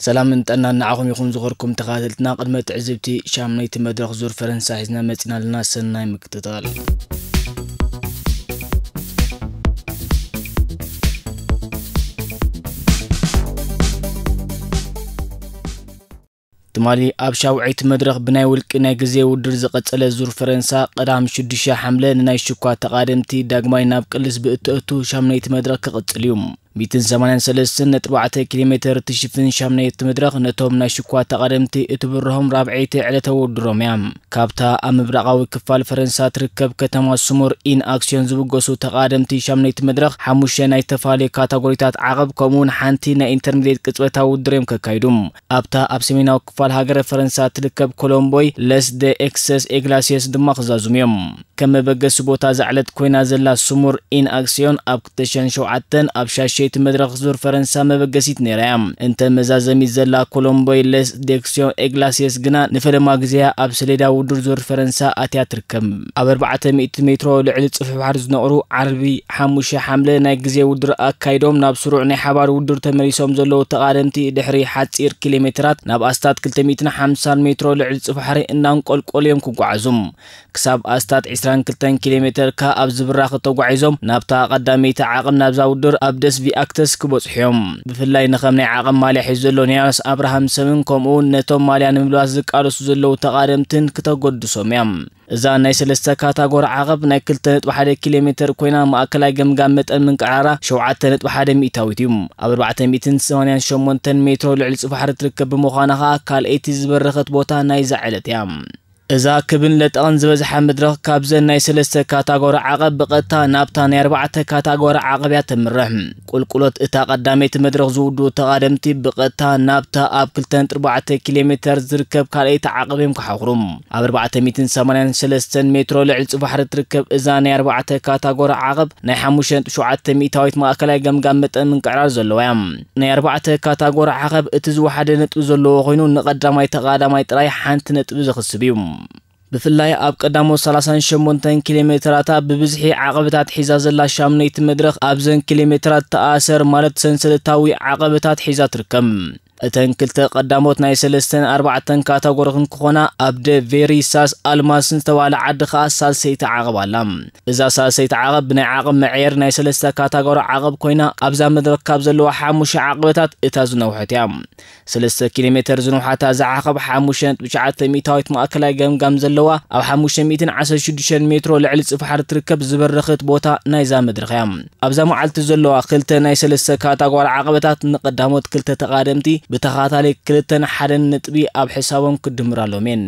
ሰላምን ጥዕናን ንዓኹም ይኹን ዝኸርኩም ተኸታተልትና። ቅድመ ትዕዝብቲ ሻምነይቲ መድረኽ ዙር ፈረንሳ ሒዝና መጺና ኣለና። ሰናይ ምክትታል። ትማሊ ኣብ ሻውዐይቲ መድረኽ ብናይ ውልቂ ናይ ግዜ ውድድር ዝቐጸለ ዙር ፈረንሳ፣ ቀዳም ሽዱሽተ ሓምለ ንናይ ሽኳ ተቓደምቲ ዳግማይ ናብ ቅልስ ብእተእቱ ሻምነይቲ መድረኽ ክቕጽል እዩ። ሚእትን ሰማንያን ሰለስተን ነጥቢ ኣርባዕተ ኪሎ ሜትር ትሽፍን ሻምነይቲ መድረኽ ነቶም ናይ ሽኳ ተቓደምቲ እትብርሆም ራብዐይቲ ዕለተ ውድድሮም እያ። ካብታ ኣብ ምብራቓዊ ክፋል ፈረንሳ ትርከብ ከተማ ስሙር ኢን ኣክስዮን ዝብገሱ ተቓደምቲ ሻምነይቲ መድረኽ ሓሙሽተ ናይ ዝተፈላለዩ ካታጎሪታት ዓቐብ ከምኡውን ሓንቲ ናይ ኢንተርሚዲየት ቅጽበታዊ ውድድር እዮም ከካይዱ። ኣብታ ኣብ ሰሜናዊ ክፋል ሃገረ ፈረንሳ ትርከብ ኮሎምቦይ ለስ ደ ኤክሰስ ኤግላሲየስ ድማ ክዛዙም እዮም። ከም መበገሲ ቦታ ዝዓለት ኮይና ዘላ ስሙር ኢን ኣክስዮን ኣብ ክልተ ሽሕን ሸውዓተን ኣብ ሻሸይቲ መድረኽ ዙር ፈረንሳ መበገሲት ነይራ እያ። እንተ መዛዘሚት ዘላ ኮሎምቦይ ለስ ዴክስዮን ኤግላሲየስ ግና ንፈለማ ግዜያ ኣብ ሰሌዳ ውድድር ዙር ፈረንሳ ኣትያ ትርከብ። ኣብ ኣርባዕተ ሚእቲ ሜትሮ ልዕሊ ጽፍሒ ባሕሪ ዝነቕሩ ዓርቢ ሓሙሽተ ሓምለ ናይ ግዜ ውድድር ኣካይዶም ናብ ስሩዕ ናይ ሓባር ውድድር ተመሊሶም ዘለዉ ተቓደምቲ ድሕሪ ሓጺር ኪሎ ሜትራት ናብ ኣስታት ክልተ ሚእትን ሓምሳን ሜትሮ ልዕሊ ጽፍሒ ባሕሪ እናንቆልቆሉ እዮም ክጓዓዙ። ክሳብ ኣስታት ዕስራን ክልተን ኪሎ ሜተር ከኣ ኣብ ዝብራኽ ተጓዒዞም ናብታ ቀዳመይቲ ዓቕብ ናብዛ ውድድር ኣብ ደስ ቪኣክተስ ክበጽሑ እዮም። ብፍላይ ንኸም ናይ ዓቕብ ማልያ ሒዙ ዘሎ ኒያስ ኣብርሃምሰንን ከምኡ እውን ነቶም ማልያ ንምልባስ ዝቃለሱ ዘለዉ ተቓደምትን ክተገድሶም እያ። እዛ ናይ ሰለስተ ካታጎሪ ዓቐብ ናይ ክልተ ነጥቢ ሓደ ኪሎ ሜተር ኮይና ማእከላይ ገምጋም መጠን ምንቅዕራራ ሸውዓተ ነጥቢ ሓደ ሚእታዊት እዩ። ኣብ ኣርባዕተ ሚእትን ሰማንያን ሸሞንተን ሜትሮ ልዕሊ ጽፍሒ ባሕሪ ትርከብ ብምዃና ከኣ ካልኣይቲ ዝበረኸት ቦታ ናይዛ ዕለት እያ። እዛ ክብን ለጠቕን ዝበዝሓ መድረኽ ካብዘን ናይ ሰለስተ ካታጎሪ ዓቐብ ብቐጥታ ናብታ ናይ ኣርባዕተ ካታጎሪ ዓቐብ እያ ተምርሕ። ቁልቁሎት እታ ቀዳመይቲ መድረኽ ዝውድኡ ተቓደምቲ ብቐጥታ ናብታ ኣብ ክልተ ነጥቢ ኣርባዕተ ኪሎ ሜተር ዝርከብ ካልኣይቲ ዓቐብ እዮም ክሓኹሩ። ኣብ ኣርባዕተ ሚእትን ሰማንያን ሰለስተን ሜትሮ ልዕሊ ጽፍሒ ባሕሪ ትርከብ እዛ ናይ ኣርባዕተ ካታጎሪ ዓቐብ ናይ ሓሙሽተ ነጥቢ ሸውዓተ ሚእታዊት ማእከላይ ገምጋም መጠን ምንቅዕራር ዘለዋ እያ። ናይ ኣርባዕተ ካታጎሪ ዓቐብ እቲ ዝወሓደ ነጥቢ ዘለዎ ኮይኑ፣ ንቐዳማይ ተቓዳማይ ጥራይ ሓንቲ ነጥቢ ዘኽስብ እዩ። ብፍላይ ኣብ ቀዳሞት ሰላሳን ሸሞንተን ኪሎ ሜትራታ ብብዝሒ ዓቐብታት ሒዛ ዘላ ሻምነይቲ መድረኽ ኣብዘን ኪሎ ሜትራት ተኣሰር ማለት ሰንሰለታዊ ዓቐብታት ሒዛ ትርከብ። እተን ክልተ ቀዳሞት ናይ ሰለስተን ኣርባዕተን ካታጎሪ ክንክኾና፣ ኣብ ደ ቬሪ ሳስ ኣልማስን ዝተባህለ ዓዲ ኸኣ ሳልሰይቲ ዓቐብ ኣላ። እዛ ሳልሰይቲ ዓቐብ ብናይ ዓቐብ መዐየር ናይ ሰለስተ ካታጎሪ ዓቐብ ኮይና፣ ኣብዛ መድረኽ ካብ ዘለዋ ሓሙሽተ ዓቐብታት እታ ዝነውሐት እያ። ሰለስተ ኪሎ ሜተር ዝንውሓታ እዛ ዓቐብ ሓሙሽተ ነጥቢ ትሽዓተ ሚእታዊት ማእከላይ ገምጋም ዘለዋ፣ ኣብ ሓሙሽተ ሚእትን ዓሰርተ ሽዱሽተን ሜትሮ ልዕሊ ጽፍሒ ባሕሪ ትርከብ ዝበረኸት ቦታ ናይዛ መድረኽ እያ። ኣብዛ መዓልቲ ዘለዋ ክልተ ናይ ሰለስተ ካታጎሪ ዓቐበታት ንቐዳሞት ክልተ ተቓደምቲ ብተኸታታሊ ክልተን ሓደን ነጥቢ ኣብ ሕሳቦም ክድምራሎም እየን።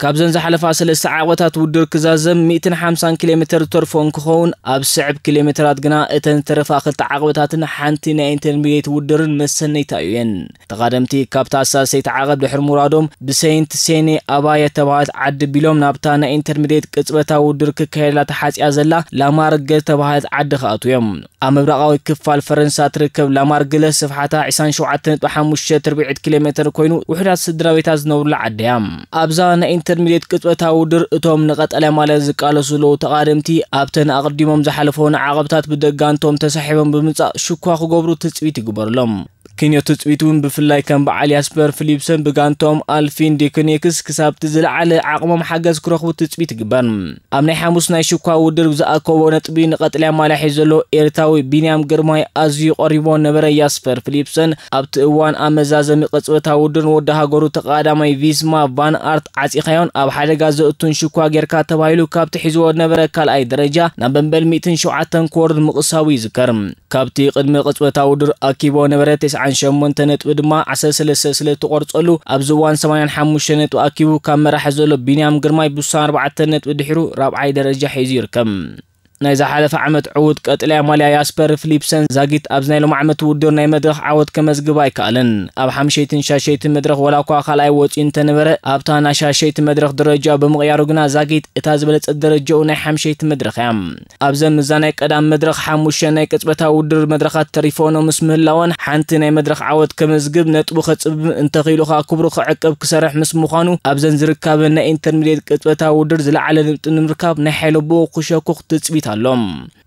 ካብዘን ዝሓለፋ ሰለስተ ዓቐበታት ውድድር ክዛዘም ሚእትን ሓምሳን ኪሎ ሜተር ዝተርፎ እንክኸውን፣ ኣብ ስዕብ ኪሎ ሜተራት ግና እተን ዝተረፋ ክልተ ዓቐበታትን ሓንቲ ናይ ኢንተርሚዲየት ውድድርን መሰነይታ እየን። ተቓደምቲ ካብታ ሳልሰይቲ ዓቐብ ድሕሪ ምውራዶም ብሰይንት ሴኔ ኣባየ እተባህለት ዓዲ ቢሎም ናብታ ናይ ኢንተርሚዲየት ቅጽበታዊ ውድድር ክካየደላ ተሓጽያ ዘላ ላማርገ እተባህለት ዓዲ ክኣትዉ እዮም። ኣብ ምብራቓዊ ክፋል ፈረንሳ ትርከብ ላማርግለ ስፍሓታ ዕስራን ሸውዓተን ነጥቢ ሓሙሽተ ትርብዒት ኪሎ ሜተር ኮይኑ ውሑዳት ስድራ ቤታት ዝነብሩላ ዓዲ እያ። ኣብዛ ናይ ኢንተርሚዲየት ቅጽበታዊ ውድድር እቶም ንቐጠልያ ማልያ ዝቃለሱ ዘለዉ ተቓደምቲ ኣብተን ኣቕዲሞም ዝሓለፈወን ዓቐብታት ብደጋንቶም ተሳሒቦም ብምጻእ ሽኳ ክገብሩ ትጽቢት ይግበረሎም። ክንዮ ትጽቢት እውን ብፍላይ ከም በዓል ያስፐር ፊሊፕሰን ብጋንቶም ኣልፊን ዲክኔክስ ክሳብቲ ዝለዓለ ዓቕሞም ሓገዝ ክረኽቡ ትጽቢት ይግበር። ኣብ ናይ ሓሙስ ናይ ሽኳ ውድድር ዝኣከቦ ነጥቢ ንቐጠልያ ማልያ ሒዙ ዘሎ ኤርትራዊ ቢንያም ግርማይ ኣዝዩ ቀሪቦ ነበረ። ያስፐር ፊሊፕሰን ኣብቲ እዋን ኣብ መዛዘሚ ቅጽበታዊ ውድድር ንወዲ ሃገሩ ተቐዳማይ ቪስማ ቫን ኣርት ዓጺኻዮን ኣብ ሓደጋ ዘእቱን ሽኳ ጌርካ ተባሂሉ ካብቲ ሒዝዎ ነበረ ካልኣይ ደረጃ ናብ መበል ሚእትን ሸውዓተን ክወርድ ምቕሳቡ ይዝከር። ካብቲ ቅድሚ ቅጽበታዊ ውድድር ኣኪቦ ነበረ ተስዓን ሸሞንተ ነጥቢ ድማ ዓሰርተ ሰለስተ ስለ እትቆርጸሉ፣ ኣብዚ እዋን ሰማንያን ሓሙሽተ ነጥቢ ኣኪቡ ካብ መራሒ ዘሎ ቢንያም ግርማይ ብውሳን ኣርባዕተ ነጥቢ ድሒሩ ራብዓይ ደረጃ ሒዙ ይርከብ። ናይ ዝሓለፈ ዓመት ዕዉት ቀጠልያ ማልያ ያስፐር ፊሊፕሰን ዛጊት ኣብዚ ናይ ሎሚ ዓመት ውድድር ናይ መድረኽ ዓወት ከመዝግብ ኣይከኣለን። ኣብ ሓምሸይትን ሻሸይትን መድረኽ ዋላ እኳ ካልኣይ ወጺኡ እንተነበረ፣ ኣብታ ናይ ሻሸይቲ መድረኽ ደረጃ ብምቕያሩ ግና ዛጊት እታ ዝበለጸት ደረጃኡ ናይ ሓምሸይቲ መድረኽ እያ። ኣብዘን እዛ ናይ ቀዳም መድረኽ ሓሙሽተ ናይ ቅጽበታዊ ውድድር መድረኻት ተሪፎኖ ምስ ምህላወን፣ ሓንቲ ናይ መድረኽ ዓወት ከመዝግብ ነጥቡ ከጽብብ እንተኽኢሉ ኸኣ ክብሩ ክዕቅብ ክሰርሕ ምስ ምዃኑ፣ ኣብዘን ዝርካበን ናይ ኢንተርሚዲየት ቅጽበታዊ ውድድር ዝለዓለ ነጥቢ ንምርካብ ናይ ሓይሎ ብኡ ክሸኩኽ ትጽቢት ይሓትት ኣሎ።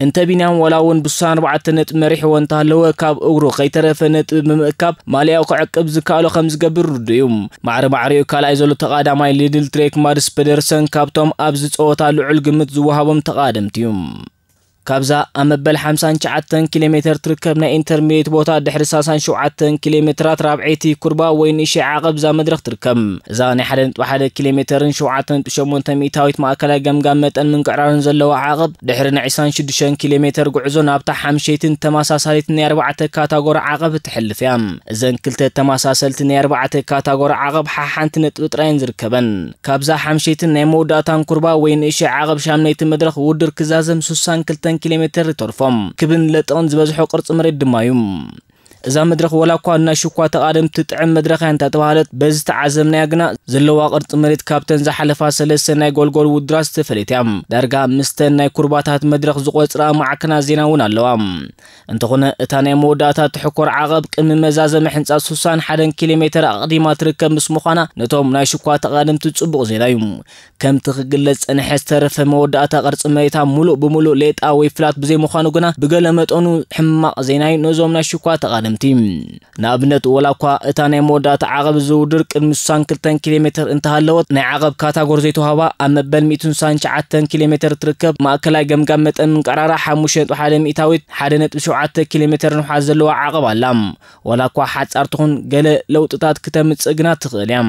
እንተ ቢንያም ዋላ እውን ብስሳን ኣርባዕተ ነጥቢ መሪሕዎ እንተሃለወ፣ ካብ እግሩ ከይተረፈ ነጥቢ ብምእካብ ማልያኡ ክዕቅብ ዝከኣሎ ከም ዝገብር ርዱእ እዩ። ማዕረ ማዕሪኡ ካልኣይ ዘሎ ተቓዳማይ ሊድል ትሬክ ማድስ ፔደርሰን ካብቶም ኣብዚ ጸወታ ልዑል ግምት ዝወሃቦም ተቓደምቲ እዩ። ካብዛ ኣብ መበል ሓምሳን ትሽዓተን ኪሎ ሜተር ትርከብ ናይ ኢንተርሚዲየት ቦታ ድሕሪ ሰላሳን ሸውዓተን ኪሎ ሜትራት ራብዐይቲ ኩርባ ወይ ንእሽተይ ዓቐብ እዛ መድረኽ ትርከብ። እዛ ናይ ሓደ ነጥቢ ሓደ ኪሎ ሜተርን ሸውዓተ ነጥቢ ሸሞንተ ሚእታዊት ማእከላይ ገምጋም መጠን ምንቅዕራርን ዘለዋ ዓቐብ ድሕሪ ናይ ዕስራን ሽዱሽተን ኪሎ ሜተር ጉዕዞ ናብታ ሓምሸይትን ተመሳሳሊትን ናይ ኣርባዕተ ካታጎሪ ዓቐብ ትሕልፍ እያ። እዘን ክልተ ተመሳሰልቲ ናይ ኣርባዕተ ካታጎሪ ዓቐብ ሓሓንቲ ነጥቢ ጥራየን ዝርከበን። ካብዛ ሓምሸይትን ናይ መወዳእታን ኩርባ ወይ ንእሽተይ ዓቐብ ሻምነይቲ መድረኽ ውድድር ክዛዘም ስሳን ክልተን ኪሎ ሜተር ይተርፎም። ክብን ለጠቕን ዝበዝሖ ቅርጺ መሬት ድማ እዩ። እዛ መድረኽ ዋላ እኳ ናይ ሽኳ ተቓደምቲ ትጥዕም መድረኽ እያ እንተተባህለት፣ በዚ ተዓዘብናያ ግና ዘለዋ ቅርጺ መሬት ካብተን ዝሓለፋ ሰለስተ ናይ ጎልጎል ውድድራት ዝተፈለየት እያ። ዳርጋ ምስተን ናይ ኩርባታት መድረኽ ዝቖጽራ ማዕከናት ዜና እውን ኣለዋ። እንተኾነ፣ እታ ናይ መወዳእታ ትሕኮር ዓቐብ ቅድሚ መዛዘሚ ሕንጻ ስሳን ሓደን ኪሎ ሜተር ኣቕዲማ ትርከብ ምስ ምዃና፣ ነቶም ናይ ሽኳ ተቓደምቲ ጽቡቕ ዜና እዩ። ከምቲ ክግለጽ ጸንሐ ዝተረፈ መወዳእታ ቅርጺ መሬታ ምሉእ ብምሉእ ሌጣ ወይ ፍላት ብዘይምዃኑ ግና ብገለ መጠኑ ሕማቕ ዜና እዩ ነዞም ናይ ሽኳ ተቓደምቲ። ንኣብነት፣ ወላ እኳ እታ ናይ መወዳእታ ዓቐብ ዝውድር ቅድሚ ስሳን ክልተን ኪሎ ሜተር እንተሃለወት፣ ናይ ዓቐብ ካታጎሪ ዘይተዋህባ ኣብ መበል ሚእትን ስሳን ትሽዓተን ኪሎ ሜተር ትርከብ ማእከላይ ገምጋም መጠን ምንቅራራ ሓሙሽተ ነጥቢ ሓደ ሚእታዊት፣ ሓደ ነጥቢ ሸውዓተ ኪሎ ሜተር ንውሓት ዘለዋ ዓቐብ ኣላ። ወላ እኳ ሓጻር ትኹን፣ ገለ ለውጥታት ክተምጽእ ግና ትኽእል እያ።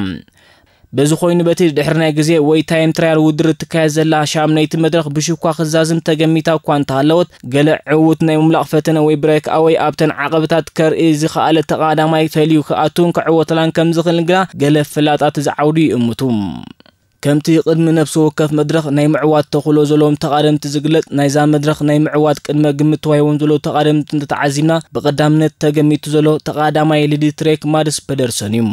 በዚ ኮይኑ፣ በቲ ድሕሪ ናይ ግዜ ወይ ታይም ትራያል ውድድር እትካየድ ዘላ ሻምነይቲ መድረኽ ብሽኳ ክዛዝም ተገሚታ እኳ እንተሃለወት፣ ገለ ዕዉት ናይ ምምላቕ ፈተነ ወይ ብሬክ ኣወይ ኣብተን ዓቐብታት ከርኢ ዝኸኣለ ተቓዳማይ ፈልዩ ክኣቱን ክዕወተላን ከም ዝኽእል ግና ገለ ፈላጣት እዚ ዓውዲ ይእምቱ። ከምቲ ቅድሚ ነፍሲ ወከፍ መድረኽ ናይ ምዕዋት ተኽእሎ ዘለዎም ተቓደምቲ ዝግለጽ፣ ናይዛ መድረኽ ናይ ምዕዋት ቅድመ ግምት ተዋሂቦም ዘለዉ ተቓደምቲ እንተተዓዚብና፣ ብቐዳምነት ተገሚቱ ዘሎ ተቓዳማይ ሊድል ትሬክ ማድስ ፔደርሰን እዩ።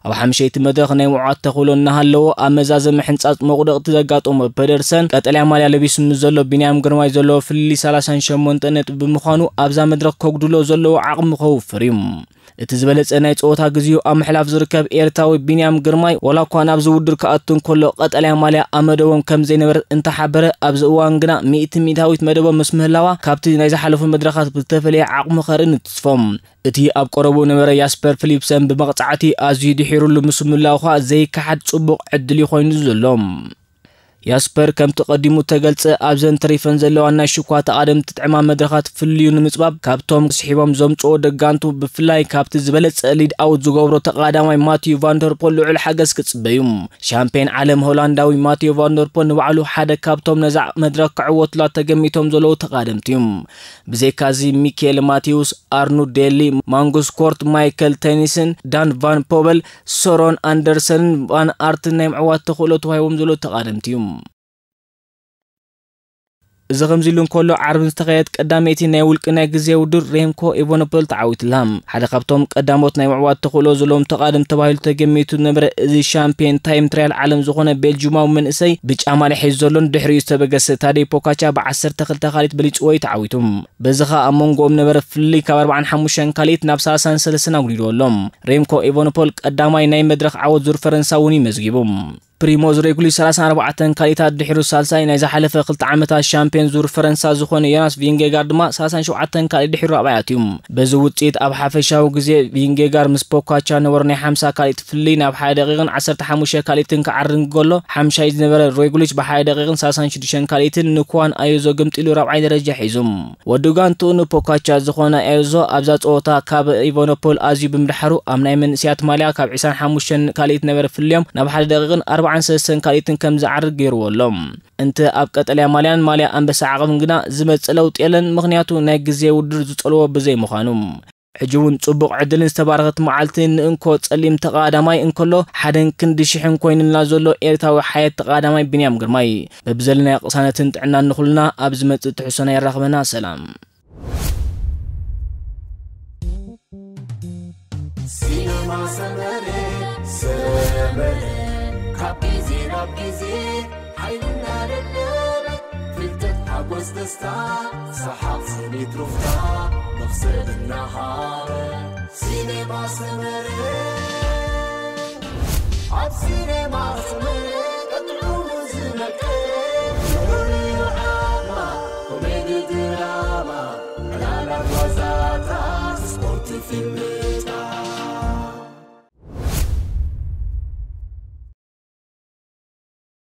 ኣብ ሓምሸይቲ መድረኽ ናይ ምዕዋት ተኽእሎ እናሃለዎ፣ ኣብ መዛዘሚ ሕንጻጽ መቑደቕቲ ዘጋጠሞ ፔደርሰን፣ ቀጠልያ ማልያ ለቢሱ ምስ ዘሎ ቢንያም ግርማይ ዘለዎ ፍልልይ ሰላሳን ሸሞንተ ነጥቢ ብምዃኑ፣ ኣብዛ መድረኽ ከጉድሎ ዘለዎ ዓቕሚ ከውፍር እዩ። እቲ ዝበለጸ ናይ ጸወታ ግዜኡ ኣብ ምሕላፍ ዝርከብ ኤርትራዊ ቢንያም ግርማይ፣ ዋላ እኳ ናብዚ ውድድር ክኣቱ እንከሎ ቀጠልያ ማልያ ኣብ መደቦም ከም ዘይነበረ እንተሓበረ፣ ኣብዚ እዋን ግና ሚእቲ ሚእታዊት መደቦም ምስ ምህላዋ፣ ካብቲ ናይ ዝሓለፉ መድረኻት ብዝተፈለየ ዓቕሙ ከርኢ ንትስፎ። እቲ ኣብ ቀረብኡ ነበረ ያስፐር ፊሊፕሰን ብመቕጻዕቲ ኣዝዩ ድሒሩሉ ምስ ምህላዉ ኸኣ ዘይከሓድ ጽቡቕ ዕድል እዩ ኮይኑ ዘሎ። ያስፐር ከምቲ ቀዲሙ እተገልጸ ኣብዘን ተሪፈን ዘለዋ ናይ ሽኳ ተቓደምቲ ጥዕማ መድረኻት ፍልልዩ ንምጽባብ ካብቶም ስሒቦም ዘምጽኦ ደጋንቱ ብፍላይ ካብቲ ዝበለጸ ሊድ ኣውት ዝገብሮ ተቓዳማይ ማቲዩ ቫንደርፖል ልዑል ሓገዝ ክጽበ እዩ። ሻምፒዮን ዓለም ሆላንዳዊ ማቲዮ ቫንደርፖል ንባዕሉ ሓደ ካብቶም ነዛ መድረኽ ክዕወቱላ ተገሚቶም ዘለዉ ተቓደምቲ እዩ። ብዘይካዚ ሚኬል ማቲውስ፣ ኣርኑድ ዴሊ፣ ማንጉስ ኮርት፣ ማይከል ቴኒስን፣ ዳን ቫን ፖበል፣ ሶሮን ኣንደርሰንን ቫን ኣርትን ናይ ምዕዋት ተኽእሎ ተዋሂቦም ዘለዉ ተቓደምቲ እዩ። እዚ ከምዚ ኢሉ እንከሎ፣ ዓርቢ ዝተኻየደት ቀዳመይቲ ናይ ውልቂ ናይ ግዜ ውድድር ሬምኮ ኢቫኖፖል ተዓዊትላ። ሓደ ካብቶም ቀዳሞት ናይ ምዕዋት ተኽእሎ ዘለዎም ተቓደምቲ ተባሂሉ ተገሚቱ ዝነበረ እዚ ሻምፒዮን ታይም ትራያል ዓለም ዝኾነ ቤልጁማዊ መንእሰይ ብጫ ማልያ ሒዙ ዘሎን ድሕሪኡ ዝተበገሰ ታዴ ፖካቻ ብዓሰርተ ክልተ ካልኢት በሊጽዎ እዩ ተዓዊቱ። በዚ ኸኣ ኣብ መንጎኦም ነበረ ፍልልይ ካብ ኣርባዓን ሓሙሽተን ካልኢት ናብ ሰላሳን ሰለስተን ኣጉዲልዎ ኣሎ። ሬምኮ ኢቫኖፖል ቀዳማይ ናይ መድረኽ ዓወት ዙር ፈረንሳ እውን እዩ መዝጊቡ። ፕሪሞዝ ሬጉሊች ሰላሳን ኣርባዕተን ካልኢታት ድሒሩ ሳልሳይ፣ ናይ ዝሓለፈ ክልተ ዓመታት ሻምፒዮን ዙር ፈረንሳ ዝኾነ ዮናስ ቪንጌጋር ድማ ሰላሳን ሸውዓተን ካልኢት ድሒሩ ራብዓይ ኣትዩ። በዚ ውጽኢት ኣብ ሓፈሻዊ ግዜ ቪንጌጋር ምስ ፖካቻ ነበሮ ናይ ሓምሳ ካልኢት ፍልልይ ናብ ሓደ ደቂቕን ዓሰርተ ሓሙሽተ ካልኢትን ክዓርግ እንከሎ፣ ሓምሻይ ዝነበረ ሬጉሊች ብሓደ ደቂቕን ሰላሳን ሽዱሽተን ካልኢትን ንኩዋን ኣዮዞ ገምጢሉ ራብዓይ ደረጃ ሒዙ። ወዲ ጋንትኡ ንፖካቻ ዝኾነ ኣዮዞ ኣብዛ ጸወታ ካብ ኢቫኖፖል ኣዝዩ ብምድሓሩ፣ ኣብ ናይ መንእሰያት ማልያ ካብ ዕስራን ሓሙሽተን ካልኢት ነበረ ፍልልዮም ናብ ሓደ ደቂቕን ኣርባዓን ሰለስተን ካልኢትን ከም ዝዓርግ ገይርዎ ኣሎ። እንተ ኣብ ቀጠልያ ማልያን ማልያ ኣንበሳ ዓቐብን ግና ዝመጽእ ለውጢ የለን፣ ምኽንያቱ ናይ ግዜ ውድድር ዝጸልዎ ብዘይ ምዃኑ። ሕጂ እውን ጽቡቕ ዕድልን ዝተባረኸት መዓልቲ ንእንኮ ጸሊም ተቓዳማይ እንከሎ፣ ሓደን ክንዲ ሽሕን ኮይኑልና ዘሎ ኤርትራዊ ሓየት ተቓዳማይ ቢንያም ግርማይ። በብዘለናዮ ቅሳነትን ጥዕናን ንኹልና ኣብ ዝመጽእ ትሕዝቶና የራኽበና። ሰላም። ሲነማ ሰመረ፣ ሰመረ፣ ካብ ግዜ ናብ ግዜ ሓይልና ለለበ፣ ፍልጠት ሓጎስ ደስታ፣ ሰሓቕ ስኒት ሩፍታ፣ መኽሰብ እናሃበ። ሲነማ ሰመረ፣ ኣብ ሲነማ ሰመረ፣ ቀጥዑ ዝመቀ፣ ፍሉይ ዓቕማ፣ ዋዛታት ስፖርት ፊልም